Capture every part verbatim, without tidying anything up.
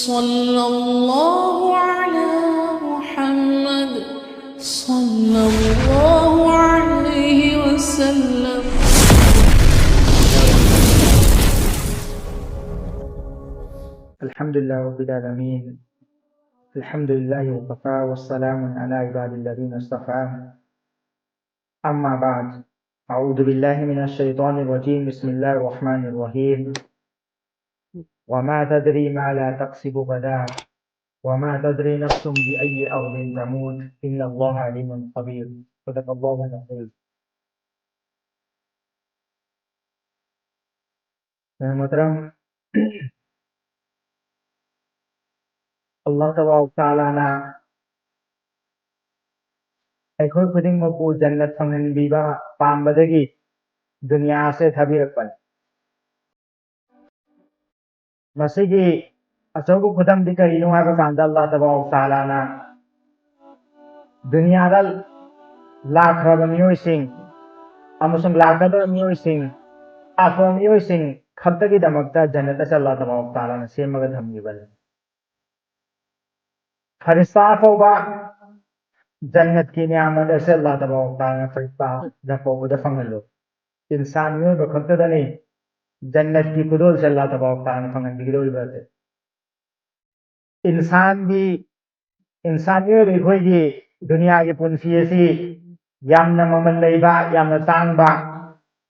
صلى الله على محمد، صلى الله عليه وسلم. الحمد لله رب العالمين. الحمد لله وكفى، والسلام على عباد الذين اصطفى. أما بعد، أعوذ بالله من الشيطان الرجيم. بسم الله الرحمن الرحيم. وما تدري ما لا تكسب غدا، وما تدري نفس بأي أرض تموت، إن الله عليم خبير. صدق الله العظيم. محترم، ꯑꯜꯂꯥꯍ ꯇꯕꯥꯔꯛ ꯇꯥꯂꯥꯅ ꯑꯩꯈꯣꯏ ꯈꯨꯗꯤꯡꯃꯛꯄꯨ ꯖꯟꯅꯠ ꯐꯪꯍꯟꯕꯤꯕ ꯄꯥꯝꯕꯗꯒꯤ ꯗꯨꯅꯤꯌꯥ ꯑꯁꯦ ꯊꯥꯕꯤꯔꯛꯄꯅꯤ꯫ ꯃꯁꯤꯒꯤ ꯑꯆꯧꯕ ꯈꯨꯗꯝꯗꯤ ꯀꯔꯤꯅꯣ ꯍꯥꯏꯕ ꯀꯥꯟꯗ, ꯑꯜꯂꯥꯍ ꯇꯕꯥꯔꯛ ꯇꯥꯂꯥꯅ ꯗꯨꯅꯤꯌꯥꯗ ꯂꯥꯛꯈ꯭ꯔꯕ ꯃꯤꯑꯣꯏꯁꯤꯡ ꯑꯃꯁꯨꯡ ꯂꯥꯛꯀꯗꯧꯔꯤꯕ ꯃꯤꯑꯣꯏꯁꯤꯡ, ꯑꯐꯕ ꯃꯤꯑꯣꯏꯁꯤꯡ ꯈꯛꯇꯒꯤꯗꯃꯛꯇ ꯖꯟꯅꯠ ꯑꯁꯤ ꯑꯜꯂꯥꯍ ꯇꯕꯥꯔꯛ ꯇꯥꯂꯥꯅ ꯁꯦꯝꯃꯒ ꯊꯝꯈꯤꯕꯅꯤ꯫ ꯐꯔꯤꯁꯇꯥ ꯐꯥꯎꯕ ꯖꯟꯅꯠꯀꯤ ꯅꯤꯌꯥꯃꯠ ꯑꯁꯤ ꯑꯜꯂꯥꯍ ꯇꯕꯥꯔꯛ ꯇꯥꯂꯥꯅ ꯐꯔꯤꯁꯇꯥꯗ ꯐꯥꯎꯕꯗ ꯐꯪꯍꯜꯂꯨ꯫ ꯏꯟꯁꯥꯟ ꯃꯤꯑꯣꯏꯕ ꯈꯛꯇꯗꯅꯤ ꯖꯟꯅꯠꯀꯤ ꯈꯨꯗꯣꯜꯁꯦ ꯑꯜꯂꯥꯍ ꯇꯕꯥꯔꯛ ꯇꯥꯂꯥꯅ ꯐꯪꯍꯟꯕꯤꯒꯗꯧꯔꯤꯕ ꯑꯁꯦ꯫ ꯏꯟꯁꯥꯟꯒꯤ, ꯏꯟꯁꯥꯟ ꯃꯤꯑꯣꯏꯕ ꯑꯩꯈꯣꯏꯒꯤ ꯗꯨꯅꯤꯌꯥꯒꯤ ꯄꯨꯟꯁꯤ ꯑꯁꯤ ꯌꯥꯝꯅ ꯃꯃꯜ ꯂꯩꯕ, ꯌꯥꯝꯅ ꯇꯥꯡꯕ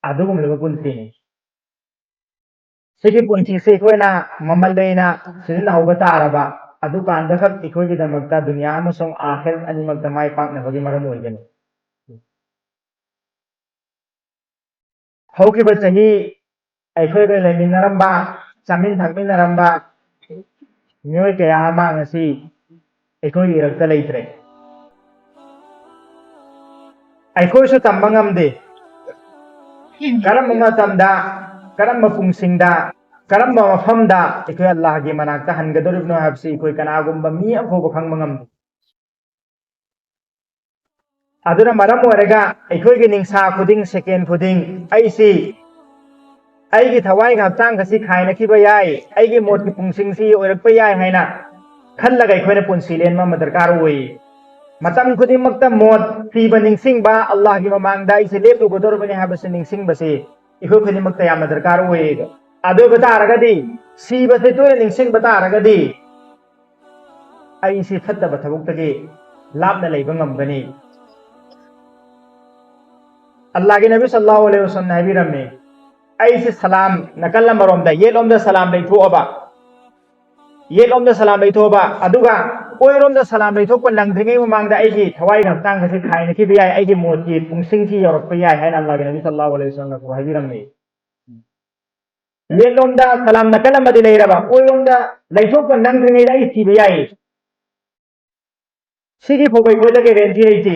ꯑꯗꯨꯒꯨꯝꯂꯕ ꯄꯨꯟꯁꯤꯅꯤ꯫ ꯁꯤꯒꯤ ꯄꯨꯟꯁꯤꯁꯦ ꯑꯩꯈꯣꯏꯅ ꯃꯃꯜ ꯂꯩꯅ ꯁꯤꯖꯤꯟꯅꯍꯧꯕ ꯇꯥꯔꯕ, ꯑꯗꯨꯀꯥꯟꯗ ꯈꯛ ꯑꯩꯈꯣꯏꯒꯤꯗꯃꯛꯇ ꯗꯨꯅꯤꯌꯥ ꯑꯃꯁꯨꯡ ꯑꯥꯈꯤꯔꯠ ꯑꯅꯤꯃꯛꯇ ꯃꯥꯏ ꯄꯥꯛꯅꯕꯒꯤ ꯃꯔꯝ ꯑꯣꯏꯒꯅꯤ꯫ ꯍꯧꯈꯤꯕ ꯆꯍꯤ ꯑꯩꯈꯣꯏꯒ ꯂꯩꯃꯤꯟꯅꯔꯝꯕ, ꯆꯥꯃꯤꯟ ꯊꯛꯃꯤꯟꯅꯔꯝꯕ ꯃꯤꯑꯣꯏ ꯀꯌꯥ ꯑꯃ ꯉꯁꯤ ꯑꯩꯈꯣꯏꯒꯤ ꯏꯔꯛꯇ ꯂꯩꯇ꯭ꯔꯦ꯫ ꯑꯩꯈꯣꯏꯁꯨ ꯇꯝꯕ ꯉꯝꯗꯦ, ꯀꯔꯝꯕ ꯃꯇꯝꯗ, ꯀꯔꯝꯕ ꯄꯨꯡꯁꯤꯡꯗ, ꯀꯔꯝꯕ ꯃꯐꯝꯗ ꯑꯩꯈꯣꯏ ꯑꯜꯂꯥꯍꯒꯤ ꯃꯅꯥꯛꯇ ꯍꯟꯒꯗꯧꯔꯤꯕꯅꯣ ꯍꯥꯏꯕꯁꯤ ꯑꯩꯈꯣꯏ ꯀꯅꯥꯒꯨꯝꯕ ꯃꯤ ꯑꯃꯐꯥꯎꯕ ꯈꯪꯕ ꯉꯝꯗꯦ꯫ ꯑꯗꯨꯅ ꯃꯔꯝ ꯑꯣꯏꯔꯒ ꯑꯩꯈꯣꯏꯒꯤ ꯅꯤꯡꯁꯥ ꯈꯨꯗꯤꯡ, ꯁꯦꯀꯦꯟ ꯈꯨꯗꯤꯡ ꯑꯩꯁꯤ ꯑꯩꯒꯤ ꯊꯋꯥꯏꯒ ꯍꯛꯆꯥꯡꯒꯁꯤ ꯈꯥꯏꯅꯈꯤꯕ ꯌꯥꯏ, ꯑꯩꯒꯤ ꯃꯣꯠꯀꯤ ꯄꯨꯡꯁꯤꯡꯁꯤ ꯑꯣꯏꯔꯛꯄ ꯌꯥꯏ ꯍꯥꯏꯅ ꯈꯜꯂꯒ ꯑꯩꯈꯣꯏꯅ ꯄꯨꯟꯁꯤ ꯂꯦꯟꯕ ꯑꯃ ꯗꯔꯀꯥꯔ ꯑꯣꯏ꯫ ꯃꯇꯝ ꯈꯨꯗꯤꯡꯃꯛꯇ ꯃꯣꯠ, ꯁꯤꯕ ꯅꯤꯡꯁꯤꯡꯕ, ꯑꯜꯂꯥꯍꯒꯤ ꯃꯃꯥꯡꯗ ꯑꯩꯁꯦ ꯂꯦꯞꯂꯨꯒꯗꯧꯔꯕꯅꯤ ꯍꯥꯏꯕꯁꯤ ꯅꯤꯡꯁꯤꯡꯕꯁꯤ ꯑꯩꯈꯣꯏ ꯈꯨꯗꯤꯡꯃꯛꯇ ꯌꯥꯝꯅ ꯗꯔꯀꯥꯔ ꯑꯣꯏ꯫ ꯑꯗꯨ ꯑꯣꯏꯕ ꯇꯥꯔꯒꯗꯤ, ꯁꯤꯕꯁꯤ ꯇꯣꯏꯅ ꯅꯤꯡꯁꯤꯡꯕ ꯇꯥꯔꯒꯗꯤ, ꯑꯩꯁꯤ ꯐꯠꯇꯕ ꯊꯕꯛꯇꯒꯤ ꯂꯥꯞꯅ ꯂꯩꯕ ꯉꯝꯒꯅꯤ꯫ ꯑꯜꯂꯥꯍꯒꯤ ꯅꯕꯤ ꯁꯜꯂꯜꯂꯥꯍꯨ ꯑꯂꯩꯍꯤ ꯋꯁꯜꯂꯝꯅ ꯍꯥꯏꯕꯤꯔꯝꯃꯤ, ꯑꯩꯁꯤ ꯁꯂꯥꯝ ꯅꯥꯀꯜ ꯑꯃꯔꯣꯝꯗ, ꯌꯦꯠꯂꯣꯝꯗ ꯁꯂꯥꯝ ꯂꯩꯊꯣꯛꯑꯕ, ꯌꯦꯠꯂꯣꯝꯗ ꯁꯂꯥꯝ ꯂꯩꯊꯣꯛꯑꯕ, ꯑꯗꯨꯒ ꯑꯣꯏꯔꯣꯝꯗ ꯁꯂꯥꯝ ꯂꯩꯊꯣꯛꯄ ꯅꯪꯗ꯭ꯔꯤꯉꯩ ꯃꯃꯥꯡꯗ ꯑꯩꯒꯤ ꯊꯋꯥꯏꯒ ꯍꯛꯆꯥꯡꯒꯁꯦ ꯈꯥꯏꯅꯈꯤꯕ ꯌꯥꯏ, ꯑꯩꯒꯤ ꯃꯣꯠꯀꯤ ꯄꯨꯡꯁꯤꯡꯁꯤ ꯌꯧꯔꯛꯄ ꯌꯥꯏ ꯍꯥꯏꯅ ꯑꯜꯂꯥꯍꯒꯤ ꯅꯕꯤ ꯁꯜꯂꯜꯂꯥꯍꯨ ꯑꯂꯩꯍꯤ ꯋꯁꯜꯂꯝꯅ ꯍꯥꯏꯕꯤꯔꯝꯃꯤ꯫ ꯌꯦꯠꯂꯣꯝꯗ ꯁꯂꯥꯝ ꯅꯥꯀꯜ ꯑꯃꯗꯤ ꯂꯩꯔꯕ, ꯑꯣꯏꯔꯣꯝꯗ ꯂꯩꯊꯣꯛꯄ ꯅꯪꯗ꯭ꯔꯤꯉꯩꯗ ꯑꯩ ꯁꯤꯕ ꯌꯥꯏ꯫ ꯁꯤꯒꯤ ꯐꯥꯎꯕ ꯑꯩꯈꯣꯏꯗ ꯒꯦꯔꯦꯟꯇꯤ ꯂꯩꯇꯦ꯫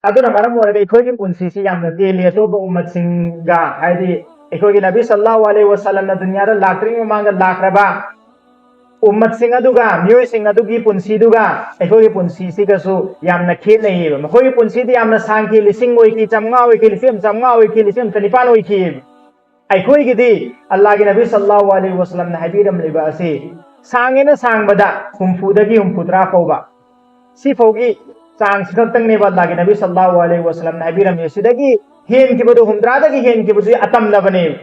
ꯑꯗꯨꯅ ꯃꯔꯝ ꯑꯣꯏꯔꯒ ꯑꯩꯈꯣꯏꯒꯤ ꯄꯨꯟꯁꯤꯁꯤ ꯌꯥꯝꯅ ꯇꯦꯜꯂꯤ꯫ ꯑꯇꯣꯞꯄ ꯎꯝꯃꯠꯁꯤꯡꯒ, ꯍꯥꯏꯗꯤ ꯑꯩꯈꯣꯏꯒꯤ ꯅꯕꯤ ꯁꯜꯂꯜꯂꯥꯍꯨ ꯑꯂꯩꯍꯤ ꯋꯁꯜꯂꯝꯅ ꯗꯨꯅꯤꯌꯥꯗ ꯂꯥꯛꯇ꯭ꯔꯤꯉꯩ ꯃꯃꯥꯡꯗ ꯂꯥꯛꯈ꯭ꯔꯕ ꯎꯝꯃꯠꯁꯤꯡ ꯑꯗꯨꯒ, ꯃꯤꯑꯣꯏꯁꯤꯡ ꯑꯗꯨꯒꯤ ꯄꯨꯟꯁꯤꯗꯨꯒ ꯑꯩꯈꯣꯏꯒꯤ ꯄꯨꯟꯁꯤꯁꯤꯒꯁꯨ ꯌꯥꯝꯅ ꯈꯦꯠꯅꯩꯌꯦꯕ꯫ ꯃꯈꯣꯏꯒꯤ ꯄꯨꯟꯁꯤꯗꯤ ꯌꯥꯝꯅ ꯁꯥꯡꯈꯤ, ꯂꯤꯁꯤꯡ ꯑꯣꯏꯈꯤ, ꯆꯥꯝꯃꯉꯥ ꯑꯣꯏꯈꯤ, ꯂꯤꯁꯤꯡ ꯆꯥꯝꯃꯉꯥ ꯑꯣꯏꯈꯤ, ꯂꯤꯁꯤꯡ ꯆꯅꯤꯄꯥꯟ ꯑꯣꯏꯈꯤ꯫ ꯑꯩꯈꯣꯏꯒꯤꯗꯤ ꯑꯜꯂꯥꯍꯒꯤ ꯅꯕꯤ ꯁꯜꯂꯜꯂꯥꯍꯨ ꯑꯂꯩꯍꯤ ꯋꯁꯜꯂꯝꯅ ꯍꯥꯏꯕꯤꯔꯝꯂꯤꯕ ꯑꯁꯤ ꯁꯥꯡꯉꯦꯅ ꯁꯥꯡꯕꯗ ꯍꯨꯝꯐꯨꯗꯒꯤ ꯍꯨꯝꯐꯨꯇꯔꯥ ꯐꯥꯎꯕ, ꯁꯤꯐꯥꯎꯒꯤ ꯆꯥꯡꯁꯤ ꯈꯛꯇꯪꯅꯦꯕ ꯑꯜꯂꯥꯍꯒꯤ ꯅꯕꯤ ꯁꯜꯂꯜꯂꯥꯍꯨ ꯑꯂꯩꯍꯤ ꯋꯁꯜꯂꯝꯅ ꯍꯥꯏꯕꯤꯔꯝꯃꯤ꯫ ꯁꯤꯗꯒꯤ ꯍꯦꯟꯈꯤꯕꯗꯨ, ꯍꯨꯝꯗ꯭ꯔꯥꯗꯒꯤ ꯍꯦꯟꯈꯤꯕꯗꯨꯗꯤ ꯑꯇꯝꯅꯕꯅꯦꯕ꯫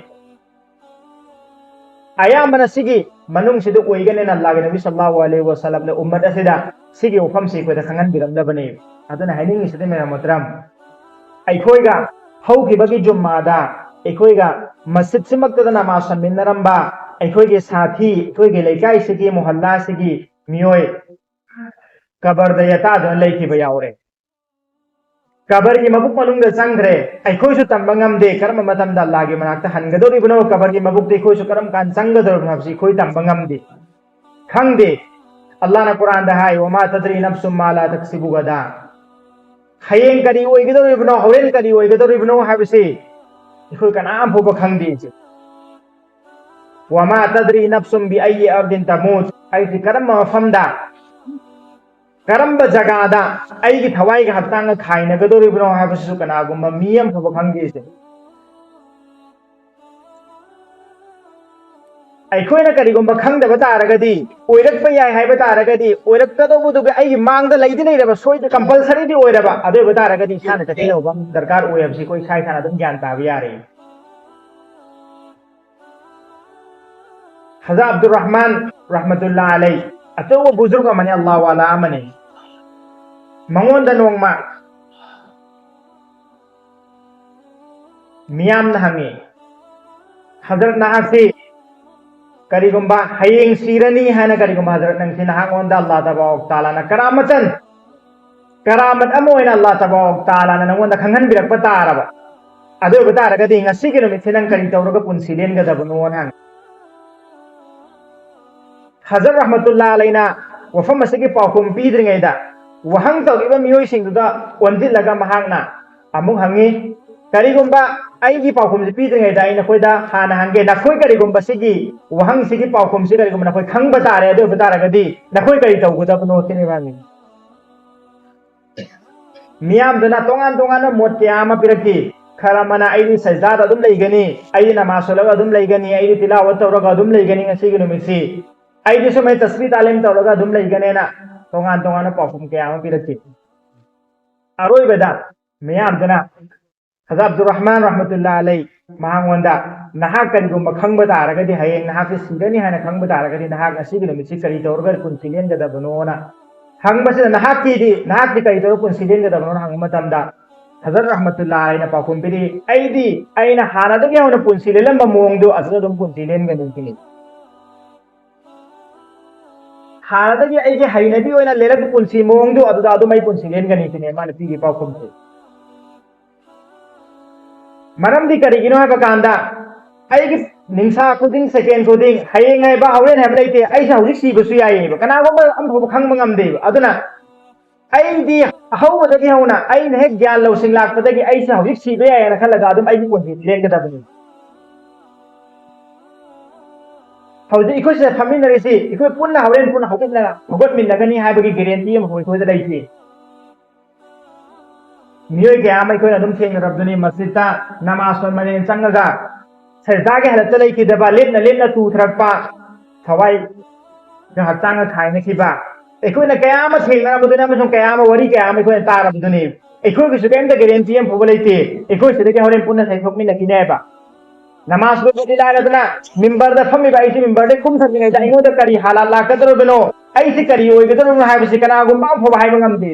ꯑꯌꯥꯝꯕꯅ ꯁꯤꯒꯤ ꯃꯅꯨꯡꯁꯤꯗ ꯑꯣꯏꯒꯅꯦꯅ ꯑꯜꯂꯥꯍꯒꯤ ꯅꯕꯤ ꯁꯜꯂꯜꯂꯥꯍꯨ ꯑꯂꯩꯍꯤ ꯋꯁꯜꯂꯝꯅ ꯎꯝꯃꯠ ꯑꯁꯤꯗ ꯁꯤꯒꯤ ꯋꯥꯐꯝꯁꯤ ꯑꯩꯈꯣꯏꯗ ꯈꯪꯍꯟꯕꯤꯔꯝꯂꯕꯅꯤ꯫ ꯑꯗꯨꯅ ꯍꯥꯏꯅꯤꯡꯉꯤꯁꯤꯗꯤ, ꯃꯌꯥꯝ ꯃꯣꯍꯇꯔꯝ, ꯑꯩꯈꯣꯏꯒ ꯍꯧꯈꯤꯕꯒꯤ ꯖꯨꯝꯃꯥꯗ ꯑꯩꯈꯣꯏꯒ ꯃꯁꯖꯤꯗꯁꯤꯃꯛꯇꯗ ꯅꯃꯥꯖ ꯁꯣꯟꯃꯤꯟꯅꯔꯝꯕ ꯑꯩꯈꯣꯏꯒꯤ ꯁꯥꯊꯤ, ꯑꯩꯈꯣꯏꯒꯤ ꯂꯩꯀꯥꯏꯁꯤꯒꯤ, ꯃꯣꯍꯜꯂꯥꯁꯤꯒꯤ ꯃꯤꯑꯣꯏ ꯀꯕꯔꯗ ꯌꯦꯇꯥꯗꯨꯅ ꯂꯩꯈꯤꯕ ꯌꯥꯎꯔꯦ꯫ ꯀꯕꯔꯒꯤ ꯃꯕꯨꯛ ꯃꯅꯨꯡꯗ ꯆꯪꯈ꯭ꯔꯦ꯫ ꯑꯩꯈꯣꯏꯁꯨ ꯇꯝꯕ ꯉꯝꯗꯦ ꯀꯔꯝꯕ ꯃꯇꯝꯗ ꯑꯜꯂꯥꯍꯒꯤ ꯃꯅꯥꯛꯇ ꯍꯟꯒꯗꯧꯔꯤꯕꯅꯣ, ꯀꯕꯔꯒꯤ ꯃꯕꯨꯛꯇ ꯑꯩꯈꯣꯏꯁꯨ ꯀꯔꯝ ꯀꯥꯟꯗ ꯆꯪꯒꯗꯧꯔꯤꯕꯅꯣ ꯍꯥꯏꯕꯁꯤ ꯑꯩꯈꯣꯏ ꯇꯝꯕ ꯉꯝꯗꯦ, ꯈꯪꯗꯦ꯫ ꯑꯜꯂꯥꯍꯅ ꯀꯨꯔꯥꯟꯗ ꯍꯥꯏ, "ꯋꯃꯥ ꯇꯗ꯭ꯔꯤ ꯅꯐꯁꯨꯝ ꯃꯥ ꯂꯥ ꯇꯛꯁꯤꯕꯨ ꯒꯗꯥ"꯫ ꯍꯌꯦꯡ ꯀꯔꯤ ꯑꯣꯏꯒꯗꯧꯔꯤꯕꯅꯣ, ꯍꯣꯔꯦꯟ ꯀꯔꯤ ꯑꯣꯏꯒꯗꯧꯔꯤꯕꯅꯣ ꯍꯥꯏꯕꯁꯤ ꯑꯩꯈꯣꯏ ꯀꯅꯥꯝ ꯐꯥꯎꯕ ꯈꯪꯗꯦ꯫ "ꯋꯃꯥ ꯇꯗ꯭ꯔꯤ ꯅꯐꯁꯨꯝ ꯕꯤ ꯑꯌꯤ ꯑꯔꯗꯤꯟ ꯇꯃꯨꯠ", ꯑꯩꯁꯤ ꯀꯔꯝꯕ ꯃꯐꯝꯗ ꯀꯔꯝꯕ ꯖꯒꯥꯗ ꯑꯩꯒꯤ ꯊꯋꯥꯏꯒ ꯍꯛꯆꯥꯡꯒ ꯈꯥꯏꯅꯒꯗꯧꯔꯤꯕꯅꯣ ꯍꯥꯏꯕꯁꯤꯁꯨ ꯀꯅꯥꯒꯨꯝꯕ ꯃꯤ ꯑꯃꯐꯥꯎꯕ ꯈꯪꯗꯦ꯫ ꯑꯩꯈꯣꯏꯅ ꯀꯔꯤꯒꯨꯝꯕ ꯈꯪꯗꯕ ꯇꯥꯔꯒꯗꯤ, ꯑꯣꯏꯔꯛꯄ ꯌꯥꯏ ꯍꯥꯏꯕ ꯇꯥꯔꯒꯗꯤ, ꯑꯣꯏꯔꯛꯀꯗꯧꯕꯗꯨꯒꯤ ꯑꯩꯒꯤ ꯃꯥꯡꯗ ꯂꯩꯗꯤ ꯂꯩꯔꯕ, ꯁꯣꯏꯗꯅ ꯀꯝꯄꯜꯁꯔꯤꯗꯤ ꯑꯣꯏꯔꯕ, ꯑꯗꯨ ꯑꯣꯏꯕ ꯇꯥꯔꯒꯗꯤ ꯏꯁꯥꯅ ꯆꯦꯛꯁꯤꯟꯍꯧꯕ ꯑꯃ ꯗꯔꯀꯥꯔ ꯑꯣꯏ ꯍꯥꯏꯕꯁꯤ ꯑꯩꯈꯣꯏ ꯏꯁꯥ ꯏꯁꯥꯅ ꯑꯗꯨꯝ ꯒ꯭ꯌꯥꯟ ꯇꯥꯕ ꯌꯥꯔꯦ꯫ ꯍꯖꯥ ꯑꯕꯗꯨꯔ ꯔꯍꯃꯥꯟ ꯔꯍꯃꯇꯨꯜꯂꯥ ꯑꯂꯩ, ꯑꯆꯧꯕ ꯕꯨꯖꯨꯔꯒ ꯑꯃꯅꯤ, ꯑꯜꯂꯥꯍ ꯋꯥꯂꯥ ꯑꯃꯅꯤ꯫ ꯃꯉꯣꯟꯗ ꯅꯣꯡꯃ ꯃꯤꯌꯥꯝꯅ ꯍꯪꯉꯤ, "ꯍꯖꯔꯠ, ꯅꯍꯥꯛꯁꯤ ꯀꯔꯤꯒꯨꯝꯕ ꯍꯌꯦꯡ ꯁꯤꯔꯅꯤ ꯍꯥꯏꯅ ꯀꯔꯤꯒꯨꯝꯕ ꯍꯖꯔꯠ ꯅꯪꯁꯤ ꯅꯍꯥꯛꯉꯣꯟꯗ ꯑꯜꯂꯥꯍ ꯇꯕꯥꯔꯛ ꯇꯥꯂꯥꯅ ꯀꯔꯥꯃꯇꯟ, ꯀꯔꯥꯃꯠ ꯑꯃ ꯑꯣꯏꯅ ꯑꯜꯂꯥꯍ ꯇꯕꯥꯔꯛ ꯇꯥꯂꯥꯅ ꯅꯪꯉꯣꯟꯗ ꯈꯪꯍꯟꯕꯤꯔꯛꯄ ꯇꯥꯔꯕ, ꯑꯗꯨ ꯑꯣꯏꯕ ꯇꯥꯔꯒꯗꯤ ꯉꯁꯤꯒꯤ ꯅꯨꯃꯤꯠꯁꯤ ꯅꯪ ꯀꯔꯤ ꯇꯧꯔꯒ ꯄꯨꯟꯁꯤ ꯂꯦꯟꯒꯗꯕꯅꯣꯅ?" ꯍꯪꯉꯤ꯫ ꯍꯖꯔꯠ ꯔꯍꯃꯇꯨꯜꯂꯥ ꯑꯂꯩꯅ ꯋꯥꯐꯝ ꯑꯁꯤꯒꯤ ꯄꯥꯎꯈꯨꯝ ꯄꯤꯗ꯭ꯔꯤꯉꯩꯗ, ꯋꯥꯍꯪ ꯇꯧꯔꯤꯕ ꯃꯤꯑꯣꯏꯁꯤꯡꯗꯨꯗ ꯑꯣꯟꯁꯤꯜꯂꯒ ꯃꯍꯥꯛꯅ ꯑꯃꯨꯛ ꯍꯪꯉꯤ, "ꯀꯔꯤꯒꯨꯝꯕ ꯑꯩꯒꯤ ꯄꯥꯎꯈꯨꯝꯁꯤ ꯄꯤꯗ꯭ꯔꯤꯉꯩꯗ ꯑꯩ ꯅꯈꯣꯏꯗ ꯍꯥꯟꯅ ꯍꯪꯒꯦ, ꯅꯈꯣꯏ ꯀꯔꯤꯒꯨꯝꯕ ꯁꯤꯒꯤ ꯋꯥꯍꯪꯁꯤꯒꯤ ꯄꯥꯎꯈꯨꯝꯁꯤ ꯀꯔꯤꯒꯨꯝꯕ ꯅꯈꯣꯏ ꯈꯪꯕ ꯇꯥꯔꯦ, ꯑꯗꯨ ꯑꯣꯏꯕ ꯇꯥꯔꯒꯗꯤ ꯅꯈꯣꯏ ꯀꯔꯤ ꯇꯧꯒꯗꯕꯅꯣ?" ꯁꯤꯅꯤ ꯃꯥꯅꯤ꯫ ꯃꯤꯌꯥꯝꯗꯨꯅ ꯇꯣꯉꯥꯟ ꯇꯣꯉꯥꯟꯕ ꯃꯣꯠ ꯀꯌꯥ ꯑꯃ ꯄꯤꯔꯛꯈꯤ꯫ ꯈꯔ ꯑꯃꯅ, "ꯑꯩꯗꯤ ꯁꯖꯗꯥꯗ ꯑꯗꯨꯝ ꯂꯩꯒꯅꯤ, ꯑꯩꯗꯤ ꯅꯃꯥꯖ ꯁꯣꯜꯂꯒ ꯑꯗꯨꯝ ꯂꯩꯒꯅꯤ, ꯑꯩꯗꯤ ꯇꯤꯂꯥꯋꯠ ꯇꯧꯔꯒ ꯑꯗꯨꯝ ꯂꯩꯒꯅꯤ ꯉꯁꯤꯒꯤ ꯅꯨꯃꯤꯠꯁꯤ, ꯑꯩꯗꯤ ꯁꯨꯃꯥꯏꯅ ꯇꯁꯕꯤ ꯇꯥꯂꯤꯝ ꯇꯧꯔꯒ ꯑꯗꯨꯝ ꯂꯩꯒꯅꯤꯅ" ꯇꯣꯉꯥꯟ ꯇꯣꯉꯥꯟꯕ ꯄꯥꯎꯈꯨꯝ ꯀꯌꯥ ꯑꯃ ꯄꯤꯔꯛꯈꯤ꯫ ꯑꯔꯣꯏꯕꯗ ꯃꯤꯌꯥꯝꯗꯨꯅ ꯍꯖꯥ ꯑꯕꯗꯨꯔ ꯔꯍꯃꯥꯟ ꯔꯍꯃꯇꯨꯜꯂꯥ ꯑꯂꯩ ꯃꯉꯣꯟꯗ, "ꯅꯍꯥꯛ ꯀꯔꯤꯒꯨꯝꯕ ꯈꯪꯕ ꯇꯥꯔꯒꯗꯤ ꯍꯌꯦꯡ ꯅꯍꯥꯛꯁꯤ ꯁꯤꯔꯅꯤ ꯍꯥꯏꯅ ꯈꯪꯕ ꯇꯥꯔꯒꯗꯤ ꯅꯍꯥꯛ ꯉꯁꯤꯒꯤ ꯅꯨꯃꯤꯠꯁꯤ ꯀꯔꯤ ꯇꯧꯔꯒ ꯄꯨꯟꯁꯤ ꯂꯦꯟꯒꯗꯕꯅꯣꯅ" ꯍꯪꯕꯁꯤꯗ, "ꯅꯍꯥꯛꯀꯤꯗꯤ, ꯅꯍꯥꯛꯇꯤ ꯀꯔꯤ ꯇꯧꯔꯒ ꯄꯨꯟꯁꯤ ꯂꯦꯟꯒꯗꯕꯅꯣꯅ?" ꯍꯪꯕ ꯃꯇꯝꯗ ꯍꯖꯔꯠ ꯔꯍꯃꯇꯨꯜꯂꯥ ꯑꯂꯩꯅ ꯄꯥꯎꯈꯨꯝ ꯄꯤꯔꯤ, "ꯑꯩꯗꯤ ꯑꯩꯅ ꯍꯥꯟꯅꯗꯒꯤ ꯍꯧꯅ ꯄꯨꯟꯁꯤ ꯂꯦꯜꯂꯝꯕ ꯃꯑꯣꯡꯗꯨ ꯑꯗꯨꯗ ꯑꯗꯨꯝ ꯄꯨꯟꯁꯤ ꯂꯦꯟꯒꯅꯤ ꯁꯤꯅꯤ꯫ ꯍꯥꯟꯅꯗꯒꯤ ꯑꯩꯒꯤ ꯍꯩꯅꯕꯤ ꯑꯣꯏꯅ ꯂꯦꯜꯂꯛꯄ ꯄꯨꯟꯁꯤ ꯃꯑꯣꯡꯗꯨ ꯑꯗꯨꯗ ꯑꯗꯨꯝ ꯑꯩ ꯄꯨꯟꯁꯤ ꯂꯦꯟꯒꯅꯤ ꯁꯤꯅꯤ" ꯃꯥꯅ ꯄꯤꯔꯤ ꯄꯥꯎꯈꯨꯝꯁꯦ꯫ ꯃꯔꯝꯗꯤ ꯀꯔꯤꯒꯤꯅꯣ ꯍꯥꯏꯕ ꯀꯥꯟꯗ, ꯑꯩꯒꯤ ꯅꯤꯡꯁꯥ ꯈꯨꯗꯤꯡ, ꯁꯦꯀꯦꯟ ꯈꯨꯗꯤꯡ, ꯍꯌꯦꯡ ꯍꯥꯏꯕ, ꯍꯣꯔꯦꯟ ꯍꯥꯏꯕ ꯂꯩꯇꯦ꯫ ꯑꯩꯁꯦ ꯍꯧꯖꯤꯛ ꯁꯤꯕꯁꯨ ꯌꯥꯏꯌꯦꯕ, ꯀꯅꯥꯒꯨꯝꯕ ꯑꯃꯐꯥꯎꯕ ꯈꯪꯕ ꯉꯝꯗꯦꯕ꯫ ꯑꯗꯨꯅ ꯑꯩꯗꯤ ꯑꯍꯧꯕꯗꯒꯤ ꯍꯧꯅ, ꯑꯩꯅ ꯍꯦꯛ ꯒ꯭ꯌꯥꯟ ꯂꯧꯁꯤꯡ ꯂꯥꯛꯄꯗꯒꯤ ꯑꯩꯁꯦ ꯍꯧꯖꯤꯛ ꯁꯤꯕ ꯌꯥꯏꯌꯦꯅ ꯈꯜꯂꯒ ꯑꯗꯨꯝ ꯑꯩꯒꯤ ꯄꯨꯟꯁꯤ ꯂꯦꯟꯒꯗꯕꯅꯤ꯫ ꯍꯧꯖꯤꯛ ꯑꯩꯈꯣꯏ ꯁꯤꯗ ꯐꯝꯃꯤꯟꯅꯔꯤꯁꯤ, ꯑꯩꯈꯣꯏ ꯄꯨꯟꯅ ꯍꯣꯔꯦꯟ ꯄꯨꯟꯅ ꯍꯧꯒꯠꯅ-, ꯍꯧꯒꯠꯃꯤꯟꯅꯒꯅꯤ ꯍꯥꯏꯕꯒꯤ guarantee ꯑꯃ ꯑꯩꯈꯣꯏꯗ ꯂꯩꯇꯦ꯫ ꯃꯤꯑꯣꯏ ꯀꯌꯥ ꯑꯃ ꯑꯩꯈꯣꯏꯅ ꯑꯗꯨꯝ ꯊꯦꯡꯅꯔꯕꯗꯨꯅꯤ, ꯃꯁꯖꯤꯗꯇ ꯅꯃꯥꯖ ꯁꯣꯟꯕꯅꯦꯅ ꯆꯪꯉꯒ ꯁꯖꯗꯥꯒꯤ ꯍꯥꯂꯠꯇ ꯂꯩꯈꯤꯗꯕ, ꯂꯦꯞꯅ ꯂꯦꯞꯅ ꯇꯨꯊꯔꯛꯄ, ꯊꯋꯥꯏꯒ ꯍꯛꯆꯥꯡꯒ ꯈꯥꯏꯅꯈꯤꯕ, ꯑꯩꯈꯣꯏꯅ ꯀꯌꯥ ꯑꯃ ꯊꯦꯡꯅꯔꯕꯗꯨꯅꯤ ꯑꯃꯁꯨꯡ ꯀꯌꯥ ꯑꯃ ꯋꯥꯔꯤ ꯀꯌꯥ ꯑꯃ ꯑꯩꯈꯣꯏꯅ ꯇꯥꯔꯕꯗꯨꯅꯤ꯫ ꯑꯩꯈꯣꯏꯒꯤꯁꯨ ꯀꯔꯤꯝꯇ guarantee ꯑꯃ ꯐꯥꯎꯕ ꯂꯩꯇꯦ꯫ ꯑꯩꯈꯣꯏ ꯁꯤꯗꯒꯤ ꯍꯣꯔꯦꯟ ꯄꯨꯟꯅ ꯁꯩꯊꯣꯛꯃꯤꯟꯅꯈꯤꯅꯦꯕ꯫ ꯅꯃꯥꯖ ꯂꯣꯏꯕꯗꯤ ꯂꯥꯏꯔꯗꯅ, ꯃꯤꯝꯕꯔꯗ ꯐꯝꯃꯤꯕ ꯑꯩꯁꯤ ꯃꯤꯝꯕꯔꯗ ꯀꯨꯝꯊꯗ꯭ꯔꯤꯉꯩꯗ ꯑꯩꯉꯣꯟꯗ ꯀꯔꯤ ꯍꯥꯂꯥꯠ ꯂꯥꯛꯀꯗꯧꯔꯤꯕꯅꯣ, ꯑꯩꯁꯤ ꯀꯔꯤ ꯑꯣꯏꯒꯗꯧꯔꯤꯕꯅꯣ ꯍꯥꯏꯕꯁꯤ ꯀꯅꯥꯒꯨꯝꯕ ꯑꯃ ꯐꯥꯎꯕ ꯍꯥꯏꯕ ꯉꯝꯗꯦ꯫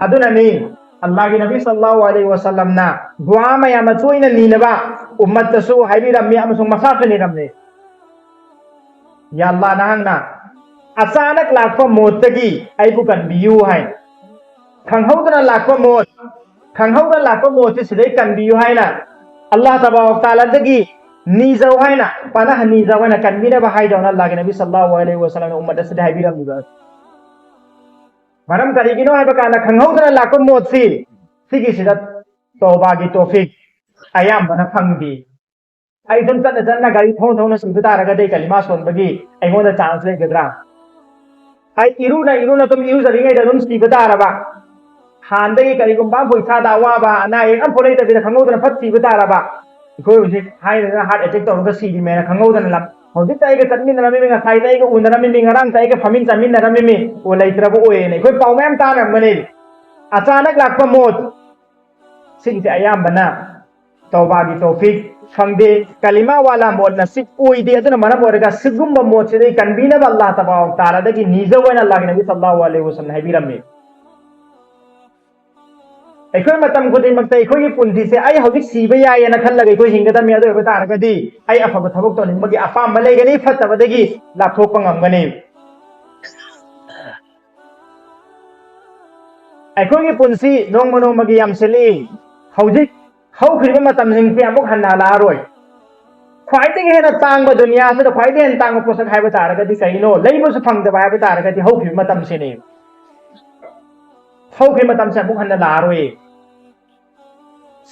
ꯑꯗꯨꯅꯅꯤ ꯑꯜꯂꯥꯍꯒꯤ ꯅꯕꯤ ꯁꯜꯂꯜꯂꯥꯍꯨ ꯑꯂꯩꯍꯤ ꯋꯥꯁꯜꯂꯝꯅ ꯗꯨꯋꯥ ꯃꯌꯥꯝꯅ ꯇꯣꯏꯅ ꯅꯤꯅꯕ ꯎꯝꯃꯠꯇꯁꯨ ꯍꯥꯏꯕꯤꯔꯝꯃꯤ ꯑꯃꯁꯨꯡ ꯃꯁꯥꯁꯨ ꯅꯤꯔꯝꯃꯤ꯫ "ꯌꯥ ꯑꯜꯂꯥꯍ, ꯅꯍꯥꯛꯅ ꯑꯆꯥꯅꯛ ꯂꯥꯛꯄ ꯃꯣꯠꯇꯒꯤ ꯑꯩꯕꯨ ꯀꯟꯕꯤꯌꯨ" ꯍꯥꯏ꯫ ꯈꯪꯍꯧꯗꯅ ꯂꯥꯛꯄ ꯃꯣꯠ, ꯈꯪꯍꯧꯗꯅ ꯂꯥꯛꯄ ꯃꯣꯠꯁꯤ ꯁꯤꯗꯩ ꯀꯟꯕꯤꯌꯨ ꯍꯥꯏꯅ ꯑꯜꯂꯥꯍ ꯇꯕꯥꯔꯛ ꯇꯥꯂꯥꯗꯒꯤ ꯅꯤꯖꯧ ꯍꯥꯏꯅ, ꯄꯅꯥꯍ ꯅꯤꯖꯧ ꯍꯥꯏꯅ, ꯀꯟꯕꯤꯅꯕ ꯍꯥꯏꯗꯧꯅ ꯑꯜꯂꯥꯍꯒꯤ ꯅꯕꯤ ꯁꯜꯂꯜꯂꯥꯍꯨ ꯑꯂꯩꯍꯤ ꯋꯥꯁꯜꯂꯝꯅ ꯎꯝꯃꯠ ꯑꯁꯤꯗ ꯍꯥꯏꯕꯤꯔꯝꯃꯤꯕ꯫ ꯃꯔꯝ ꯀꯔꯤꯒꯤꯅꯣ ꯍꯥꯏꯕ ꯀꯥꯟꯗ ꯈꯪꯍꯧꯗꯅ ꯂꯥꯛꯄ ꯃꯣꯠꯁꯤ ꯁꯤꯒꯤꯁꯤꯗ ꯇꯧꯕꯥꯒꯤ ꯇꯣꯐꯤꯛ ꯑꯌꯥꯝꯕꯅ ꯐꯪꯗꯦ꯫ ꯑꯩ ꯁꯨꯝ ꯆꯠꯅ ꯆꯠꯅ ꯒꯥꯔꯤ ꯊꯧꯅ ꯊꯧꯅ ꯁꯤꯕ ꯇꯥꯔꯒꯗꯤ ꯀꯂꯤꯃꯥ ꯁꯣꯟꯕꯒꯤ ꯑꯩꯉꯣꯟꯗ ꯆꯥꯟꯁ ꯂꯩꯒꯗ꯭ꯔꯥ? ꯑꯩ ꯏꯔꯨꯅ ꯏꯔꯨꯅ ꯑꯗꯨꯝ ꯏꯔꯨꯖꯔꯤꯉꯩꯗ ꯑꯗꯨꯝ ꯁꯤꯕ ꯇꯥꯔꯕ? ꯍꯥꯟꯅꯗꯒꯤ ꯀꯔꯤꯒꯨꯝꯕ ꯑꯃꯐꯥꯎ ꯏꯁꯥꯗ ꯑꯋꯥꯕ ꯑꯅꯥ ꯑꯌꯦꯛ ꯑꯃꯐꯥꯎ ꯂꯩꯇꯕꯤꯗ ꯈꯪꯍꯧꯗꯅ ꯐꯠ ꯁꯤꯕ ꯇꯥꯔꯕ? ꯑꯩꯈꯣꯏ ꯍꯧꯖꯤꯛ ꯍꯥꯏꯔꯤꯗꯅ ꯍꯥꯔꯠ ꯑꯦꯇꯦꯛ ꯇꯧꯔꯒ ꯁꯤꯔꯤꯃꯦꯅ ꯈꯪꯍꯧꯗꯅ ꯂꯝ-, ꯍꯧꯖꯤꯛꯇ ꯑꯩꯒ ꯆꯠꯃꯤꯟꯅꯔꯝꯃꯤꯃꯤ, ꯉꯁꯥꯏꯗ ꯑꯩꯒ ꯎꯅꯔꯝꯃꯤꯃꯤ, ꯉꯔꯥꯡꯇ ꯑꯩꯒ ꯐꯝꯃꯤꯟ ꯆꯥꯃꯤꯟꯅꯔꯝꯃꯤꯃꯤ, ꯑꯣ ꯂꯩꯇ꯭ꯔꯕ ꯑꯣꯏꯌꯦꯅ ꯑꯩꯈꯣꯏ ꯄꯥꯎ ꯃꯌꯥꯝ ꯇꯥꯅꯔꯝꯒꯅꯤ꯫ ꯑꯆꯥꯅꯛ ꯂꯥꯛꯄ ꯃꯣꯠ, ꯁꯤꯒꯤꯁꯦ ꯑꯌꯥꯝꯕꯅ ꯇꯧꯕꯥꯒꯤ ꯇꯣꯐꯤꯛ ꯐꯪꯗꯦ, ꯀꯂꯤꯃꯥ ꯋꯥꯂꯥ ꯃꯣꯠ ꯅꯁꯤꯕ ꯑꯣꯏꯗꯦ꯫ ꯑꯗꯨꯅ ꯃꯔꯝ ꯑꯣꯏꯔꯒ ꯁꯤꯒꯨꯝꯕ ꯃꯣꯠꯁꯤꯗꯩ ꯀꯟꯕꯤꯅꯕ ꯑꯜꯂꯥꯍ ꯇꯕꯥꯔꯛ ꯇꯥꯂꯥꯗꯒꯤ ꯅꯤꯖꯧ ꯍꯥꯏꯅ ꯑꯜꯂꯥꯍꯒꯤ ꯅꯕꯤ ꯁꯜꯂꯜꯂꯥꯍꯨ ꯑꯂꯩꯍꯤ ꯋꯥꯁꯜꯂꯝꯅ ꯍꯥꯏꯕꯤꯔꯝꯃꯤ꯫ ꯑꯩꯈꯣꯏ ꯃꯇꯝ ꯈꯨꯗꯤꯡꯃꯛꯇ ꯑꯩꯈꯣꯏꯒꯤ ꯄꯨꯟꯁꯤꯁꯦ ꯑꯩ ꯍꯧꯖꯤꯛ ꯁꯤꯕ ꯌꯥꯏꯌꯦꯅ ꯈꯜꯂꯒ ꯑꯩꯈꯣꯏ ꯍꯤꯡꯒꯗꯕꯅꯤ꯫ ꯑꯗꯨ ꯑꯣꯏꯕ ꯇꯥꯔꯒꯗꯤ ꯑꯩ ꯑꯐꯕ ꯊꯕꯛ ꯇꯧꯅꯤꯡꯕꯒꯤ ꯑꯄꯥꯝꯕ ꯂꯩꯒꯅꯤ, ꯐꯠꯇꯕꯗꯒꯤ ꯂꯥꯞꯊꯣꯛꯄ ꯉꯝꯒꯅꯤ꯫ ꯑꯩꯈꯣꯏꯒꯤ ꯄꯨꯟꯁꯤ ꯅꯣꯡꯃ ꯅꯣꯡꯃꯒꯤ ꯌꯥꯝꯁꯤꯜꯂꯤ꯫ ꯍꯧꯖꯤꯛ ꯍꯧꯈ꯭ꯔꯤꯕ ꯃꯇꯝꯁꯤꯡꯁꯤ ꯑꯃꯨꯛ ꯍꯟꯅ ꯍꯜꯂꯛꯑꯔꯣꯏ꯫ ꯈ꯭ꯋꯥꯏꯗꯒꯤ ꯍꯦꯟꯅ ꯇꯥꯡꯕ, ꯗꯨꯅꯤꯌꯥꯁꯤꯗ ꯈ꯭ꯋꯥꯏꯗꯒꯤ ꯍꯦꯟꯅ ꯇꯥꯡꯕ ꯄꯣꯠꯁꯛ ꯍꯥꯏꯕ ꯇꯥꯔꯒꯗꯤ ꯀꯩꯅꯣ? ꯂꯩꯕꯁꯨ ꯐꯪꯗꯕ ꯍꯥꯏꯕ ꯇꯥꯔꯒꯗꯤ ꯍꯧꯈꯤꯕ ꯃꯇꯝꯁꯤꯅꯤ꯫ ꯍꯧꯈꯤꯕ ꯃꯇꯝꯁꯦ ꯑꯃꯨꯛ ꯍꯟꯅ ꯂꯥꯛꯑꯔꯣꯏ꯫